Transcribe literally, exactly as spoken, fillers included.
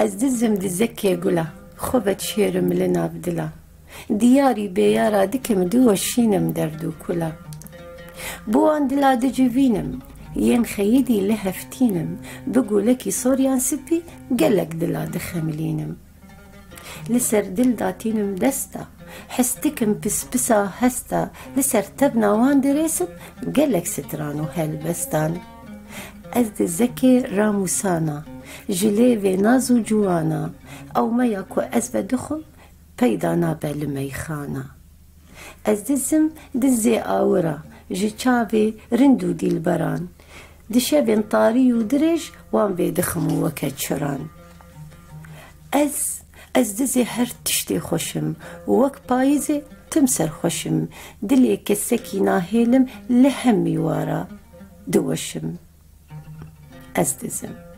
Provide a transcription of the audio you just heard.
Ez dizim dizekê gula, xwe veçêrim li nav dila. Diyarî bêyara dikim, diweşînim derd û kula. Bi wan dila dicivînim, yên xeyidî li hev tînim, bi gulekî sor yan spî, gelek dila dixemilînim. Li ser dil datînim desta, his dikim pispisa hesta, li ser tevna wan dirêsim, gelek stran û helbestan. Ez dizekê ramûsana, ji lêvê naz û ciwana, ewmeya ku ez vedixwim, peyda nabe li meyxana. Ez dizim dizê awira, ji çavê rind û dîlberan. Di şevên tarî û dirêj wan vêdixim weke çiran. Ez, ez dizê her tiştê xweşim, wek payîzê tim serxweşim. Dilê kesekî nahêlim, li hemî wara diweşim. Ez dizim.